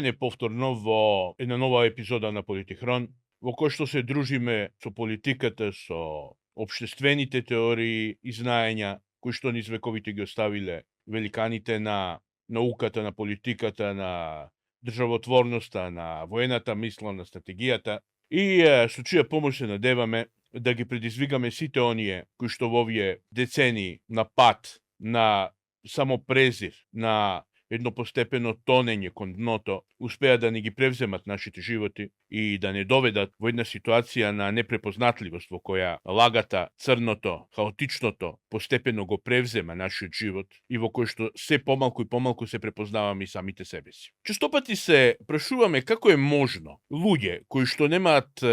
Добродојдење повторно во една нова епизода на Политихрон, во кој што се дружиме со политиката, со општествените теории и знаења кои што низ вековите ги оставиле великаните на науката, на политиката, на државотворноста, на воената мисла, на стратегијата и со чија помош се надеваме да ги предизвикаме сите оние кои што во овие децении на пат, на самопрезир, на едно постепено тонење кон дното, успеа да ни ги превземат нашите животи и да не доведат во една ситуација на непрепознатливост во која лагата, црното, хаотичното постепено го превзема нашиот живот и во кој што се помалку и помалку се препознаваме и самите себе си. Честопати се прашуваме како е можно луѓе кои што немаат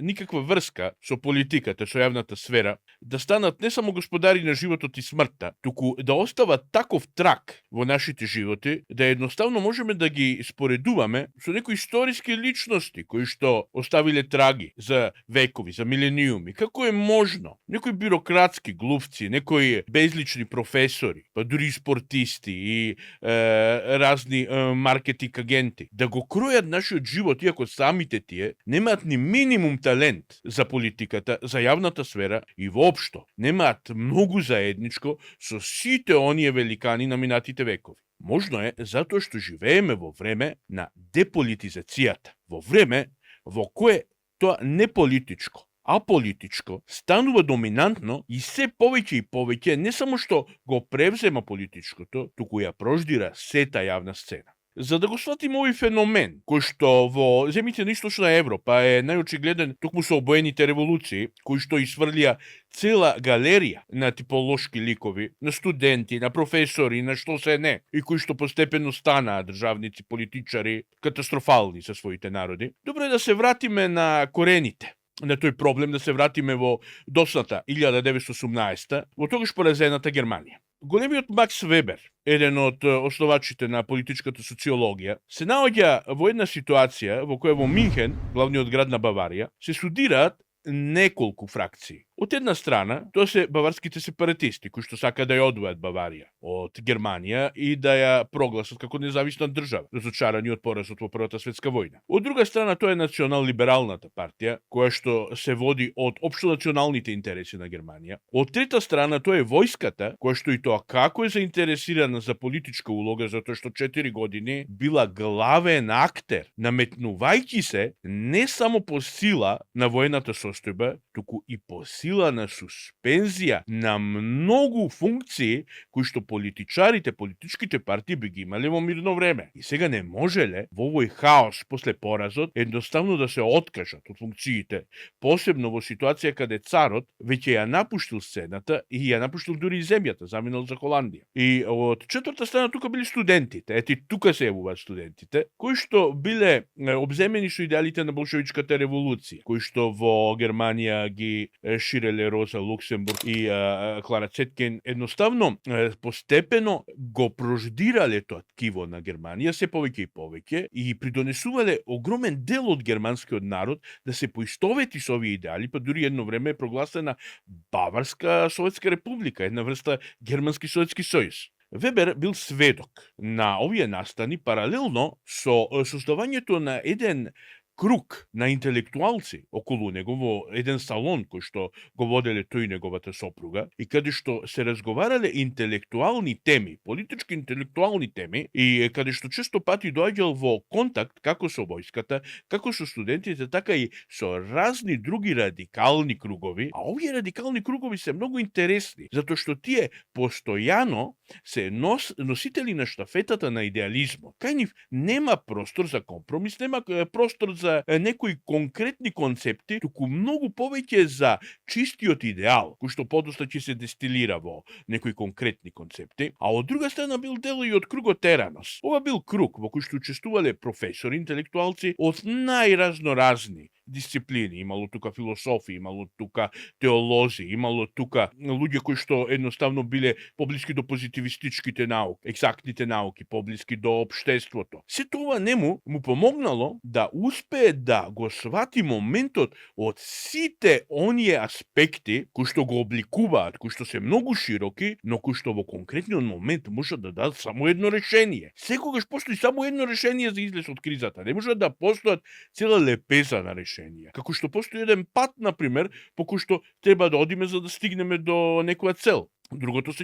никаква врска со политиката, со јавната сфера, да станат не само господари на животот и смртта, туку да остават таков трак во нашите животи, да едноставно можеме да ги споредуваме со некои историски личности кои што оставиле траги за векови, за милениуми. Како е можно некои бирократски глупци, некои безлични професори, па дури спортисти и разни маркетинг агенти да го кројат нашиот живот, иако самите тие немаат ни минимум талент за политиката, за јавната сфера и воопшто немаат многу заедничко со сите оние великани на минатите векови. Можно е затоа што живееме во време на деполитизацијата, во време во кое тоа не политичко, а политичко станува доминантно и се повеќе и повеќе не само што го превзема политичкото, туку ја прождира сета јавна сцена. За да го сватиме овој феномен, кој што во земјите на Источна Европа е најочигледен токму со обоените револуции, кои што isfрлија цела галерија на типолошки ликови, на студенти, на професори, на што се не, и кои што постепено станаа државници, политичари, катастрофални за своите народи. Добро е да се вратиме на корените на тој проблем, да се вратиме во досната 1918, во тогаш поразената Германија. Големиот Макс Вебер, еден од основачите на политичката социологија, се наоѓа во една ситуација во која во Минхен, главниот град на Баварија, се студираат неколку фракции. Од една страна, тоа се баварските сепаратисти, кои што сака да ја одвојат Баварија од Германија и да ја прогласат како независна држава, разочарани од поразот во Првата светска војна. Од друга страна, тоа е национал-либералната партија, која што се води од општонационалните интереси на Германија. Од трета страна, тоа е војската, која што и тоа како е заинтересирана за политичка улога, затоа што 4 години била главен актер, наметнувајќи се не само по сила на воената состојба, туку и по сила на суспензија на многу функции кои што политичарите, политичките партии би ги имале во мирно време. И сега не можеле во овој хаос после поразот едноставно да се откажат од функциите, посебно во ситуација каде царот веќе ја напуштил сцената и ја напуштил дури и земјата, заминал за Холандија. И од четврта страна тука били студентите. Ети тука се јавуваат студентите, кои што биле обземени со идеалите на болшевичката револуција, кои што во Германија ги ширеле Роза Луксембург и Клара Цеткин, едноставно постепено го прождирале тоа ткиво на Германија се повеќе и повеќе и придонесувале огромен дел од германскиот народ да се поистовети со овие идеали, па дури едно време е прогласена Баварска Советска република, една врста германски Советски сојуз. Вебер бил сведок на овие настани паралелно со создавањето на еден круг на интелектуалци околу него во еден салон кој што го воделе тој и неговата сопруга и каде што се разговарале интелектуални теми, политички интелектуални теми и каде што често пати доаѓал во контакт како со војската, како со студентите, така и со разни други радикални кругови. А овие радикални кругови се многу интересни, затоа што тие постојано се носители на штафетата на идеализмот. Кај нив нема простор за компромис, нема простор за некои конкретни концепти, туку многу повеќе за чистиот идеал, кој што подоста ќе се дестилира во некои конкретни концепти, а од друга страна бил дел и од кругот Еранос. Ова бил круг во кој што учествувале професори, интелектуалци од најразноразни дисциплини, имало тука философи, имало тука теолози, имало тука луѓе кои што едноставно биле поблиски до позитивистичките науки, екзактните науки, поблиски до општеството. Се тоа нему му помогнало да успее да го свати моментот од сите оние аспекти кои што го обликуваат, кои што се многу широки, но кои што во конкретниот момент можат да дадат само едно решение. Секогаш постои само едно решение за излез од кризата. Не може да постојат цела лепеза на решенија. Како што постои еден пат, например, по кој што треба да одиме за да стигнеме до некоја цел. Другото се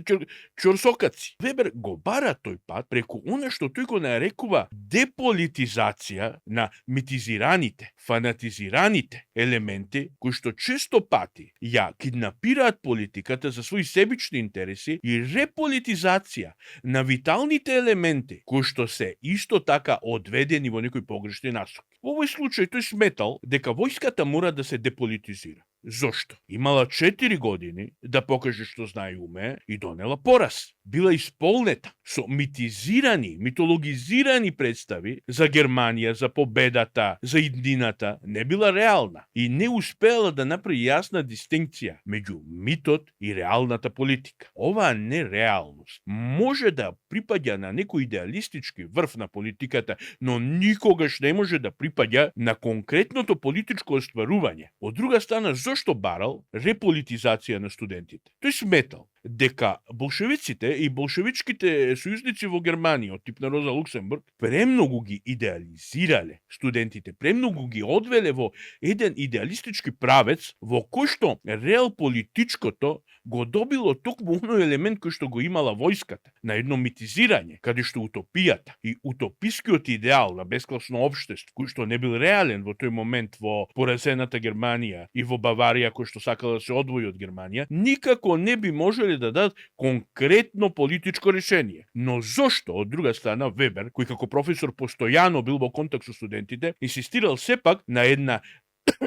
чорсокаци. Вебер го бара тој пат преку она што тој го нарекува деполитизација на митизираните, фанатизираните елементи кои што често пати ја киднапираат политиката за своји себични интереси и реполитизација на виталните елементи кои што се исто така одведени во некои погрешни насоки. Во овој случај тој сметал дека војската мора да се деполитизира. Зошто? Имала 4 години да покаже што знае и умее и донела пораз. Била исполнета со митизирани, митологизирани представи за Германија, за победата, за иднината, не била реална и не успеала да направи јасна дистинкција меѓу митот и реалната политика. Оваа нереалност може да припаѓа на некој идеалистички врв на политиката, но никогаш не може да припаѓа на конкретното политичко остварување. Од друга страна, зошто барал реполитизација на студентите? Тој сметал дека болшевиците и болшевичките сојузници во Германија од тип на Роза Луксембург премногу ги идеализирале студентите, премногу ги одвеле во еден идеалистички правец во кој што реал политичкото го добило токму оној елемент кој што го имала војската, на едно митизирање, каде што утопијата и утопискиот идеал на бескласно општество, кој што не бил реален во тој момент во поразената Германија и во Баварија, кој што сакала да се одвои од Германија, никако не би можеле да дадат конкретно политичко решение. Но зошто, од друга страна, Вебер, кој како професор постојано бил во контакт со студентите, инсистирал сепак на една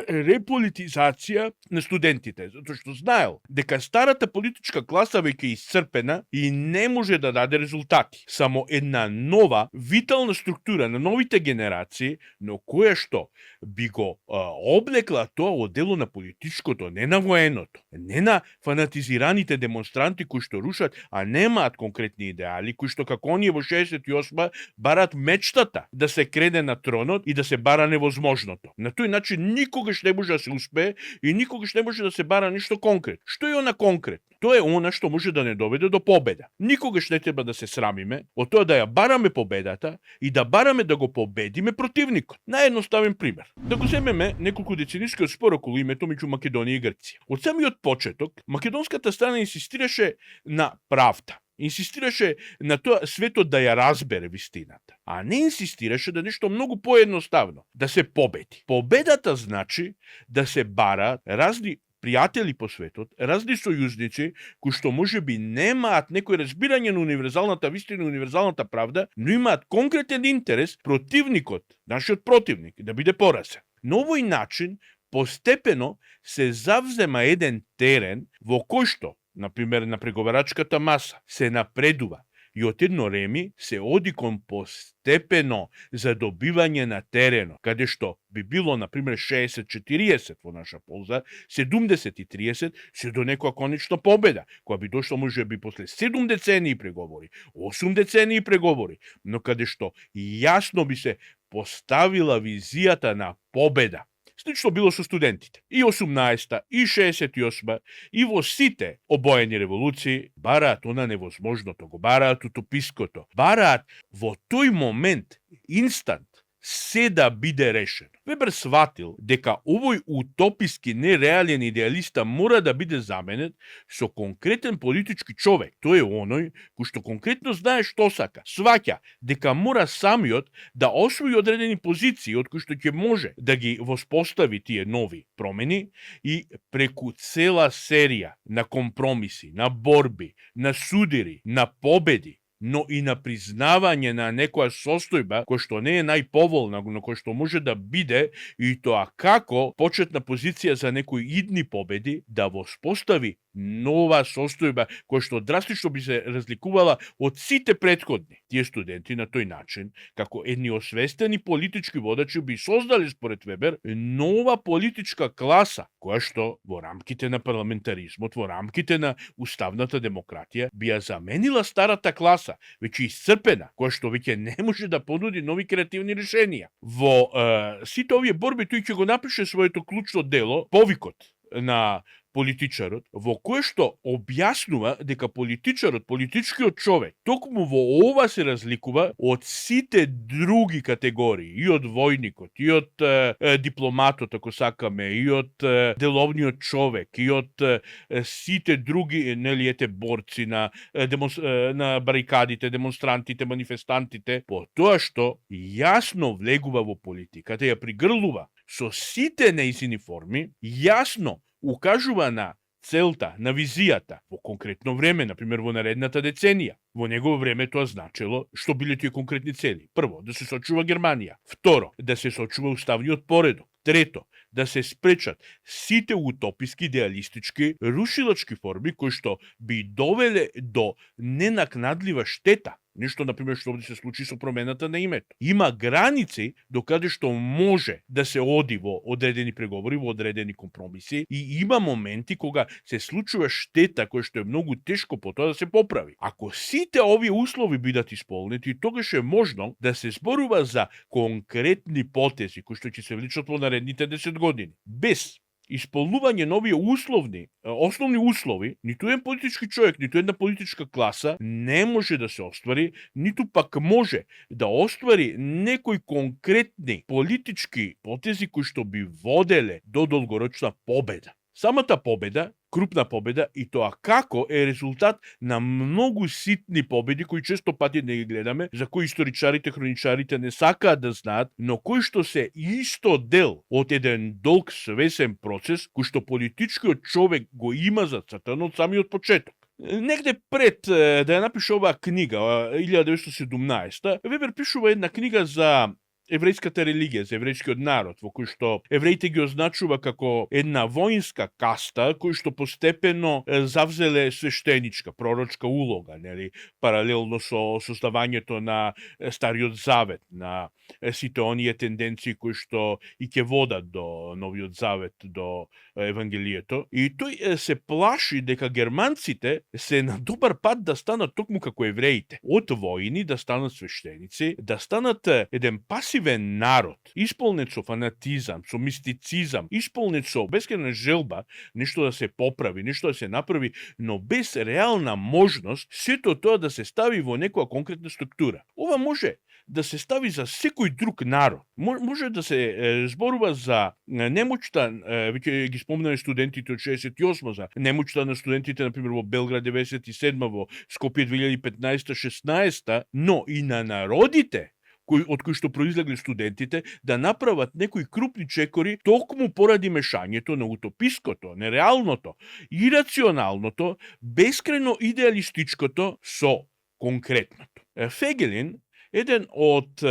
реполитизација на студентите, затоа што знаел дека старата политичка класа веќе исцрпена и не може да даде резултати. Само една нова, витална структура на новите генерации, но која што би го облекла тоа од дело на политичкото, не на военото, не на фанатизираните демонстранти кои што рушат, а немаат конкретни идеали, кои што како оние во 68 барат мечтата да се крене на тронот и да се бара невозможното. На тој начин никогаш не може да се успее и никогаш не може да се бара ништо конкретно. Што е она конкретно? Тоа е она што може да не доведе до победа. Никогаш не треба да се срамиме од тоа да ја бараме победата и да бараме да го победиме противникот. Наједноставен пример. Да го земеме неколку деценискиот спор околу името меѓу Македонија и Грција. Од самиот почеток, македонската страна инсистираше на правда. Инсистираше на тоа светот да ја разбере вистината, а не инсистираше да нешто многу поедноставно, да се победи. Победата значи да се бараат разни пријатели по светот, разни сојузници, кои што можеби немаат некој разбирање на универзалната вистина и универзалната правда, но имаат конкретен интерес противникот, нашиот противник, да биде поразен. На овој начин, постепено се завзема еден терен во кој што, например, на преговарачката маса, се напредува и од едно реми се оди кон постепено задобивање на терено, каде што би било, например, 60-40 во наша полза, 70-30 се до некоја конечна победа, која би дошла може би после 7 децении преговори, 8 децении преговори, но каде што јасно би се поставила визијата на победа. Слично било со студентите. И 18-та, и 68-та, и во сите обоени револуции бараат она невозможното, го бараат утопиското, бараат во тој момент, инстант, се да биде решено. Вебер сватил дека овој утописки нереален идеалиста мора да биде заменет со конкретен политички човек. Тој е оној кој што конкретно знае што сака. Сваќа дека мора самиот да освои одредени позиции од кои што ќе може да ги воспостави тие нови промени и преку цела серија на компромиси, на борби, на судири, на победи, но и на признавање на некоја состојба која што не е најповолна, но која што може да биде и тоа како почетна позиција за некои идни победи, да воспостави нова состојба која што драстично би се разликувала од сите претходни. Тие студенти на тој начин, како едни освестени политички водачи, би создале според Вебер нова политичка класа, која што во рамките на парламентаризмот, во рамките на уставната демократија, би ја заменила старата класа, веќе исцрпена, која што веќе не може да понуди нови креативни решенија. Во сите овие борби тој ќе го напише своето клучно дело, Повикот на политичарот, во кое што објаснува дека политичарот, политичкиот човек, токму во ова се разликува од сите други категории, и од војникот, и од дипломатот, ако сакаме, и од деловниот човек, и од сите други, нели, борци на барикадите, демонстрантите, манифестантите, по тоа што јасно влегува во политиката, ја пригрлува со сите нејзини форми, јасно укажува на целта, на визијата во конкретно време, например во наредната деценија. Во негово време тоа значило што биле тие конкретни цели. Прво, да се сочува Германија. Второ, да се сочува уставниот поредок. Трето, да се спречат сите утописки, идеалистички, рушилачки форми кои што би довеле до ненакнадлива штета. Нешто, например, што овде се случи со промената на името. Има граници до каде што може да се оди во одредени преговори, во одредени компромиси, и има моменти кога се случува штета која што е многу тешко потоа да се поправи. Ако сите овие услови бидат исполнети, тогаш е можно да се зборува за конкретни потези кои што ќе се вличат во наредните 10 години. Без исполнување на овие основни услови, ниту еден политички човек, ниту една политичка класа не може да се оствари, ниту пак може да оствари некои конкретни политички потези кои што би воделе до долгорочна победа. Самата победа, крупна победа, и тоа како е резултат на многу ситни победи кои често пати не ги гледаме, за кои историчарите, хроничарите не сакаат да знаат, но кои што се исто дел од еден долг свесен процес кој што политичкиот човек го има зацртано од самиот почеток. Негде пред да ја напише оваа книга, 1917, Вебер пишува една книга за еврејската религија, за еврејскиот народ, во кој што евреите ги означува како една воинска каста, кој што постепено завзеле свештеничка, пророчка улога, нели, паралелно со создавањето на Стариот Завет, на сите оние тенденции кои што и ќе водат до Новиот Завет, до Евангелието. И тој се плаши дека германците се на добар пат да станат токму како евреите. Од воини да станат свештеници, да станат еден пасивен народ, исполнет со фанатизам, со мистицизам, исполнет со бескрена желба нешто да се поправи, нешто да се направи, но без реална можност сето тоа да се стави во некоја конкретна структура. Ова може да се стави за секој друг народ. Може да се зборува за немоќта, веќе ги спомнаме студентите од 68 за немоќта на студентите, например, во Белград 97, во Скопје 2015-16, но и на народите од кои што произлегле студентите, да направат некои крупни чекори токму поради мешањето на утопиското, нереалното, ирационалното, бескрајно идеалистичкото со конкретното. Фегелин, еден од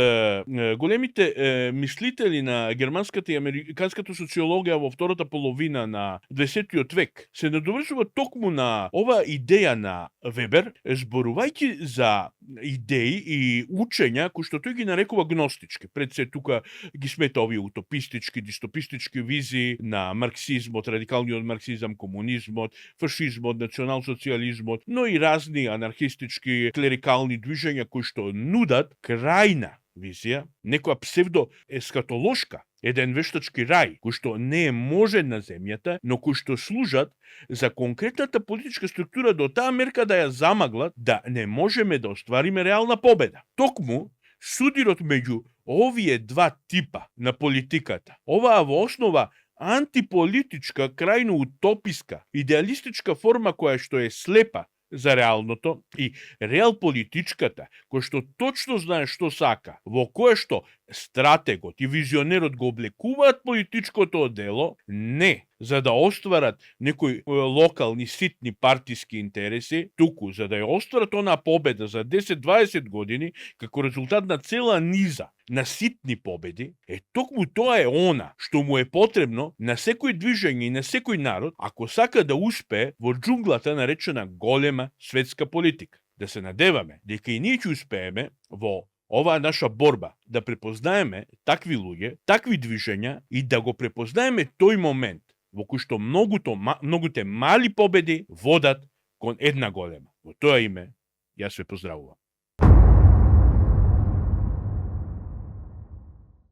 големите мислители на германската и американската социологија во втората половина на 20 век, се надоврзува токму на ова идеја на Вебер, зборувајќи за идеи и учења кои што тој ги нарекува гностички. Пред се тука ги смета овие утопистички, дистопистички визии на марксизмот, радикалниот марксизам, комунизмот, фашизмот, националсоциализмот, но и разни анархистички, клерикални движења кои што нудат крајна визија, некоја псевдоескатолошка, еден вештачки рај, кој што не е можен на земјата, но кој што служат за конкретната политичка структура до таа мерка да ја замаглат да не можеме да оствариме реална победа. Токму, судирот меѓу овие два типа на политиката, оваа во основа антиполитичка, крајно утописка, идеалистичка форма која што е слепа за реалното, и реал политичката, која што точно знае што сака, во која што стратегот и визионерот го облекуваат политичкото дело не за да остварат некои локални ситни партиски интереси, туку за да ја остварат онаа победа за 10-20 години како резултат на цела низа на ситни победи, токму тоа е она што му е потребно на секој движење и на секој народ ако сака да успее во џунглата наречена голема светска политика. Да се надеваме дека и ние ќе успееме во оваа наша борба да препознаеме такви луѓе, такви движења и да го препознаеме тој момент во кој што многуте мали победи водат кон една голема. Во тоа име, јас ве поздравувам.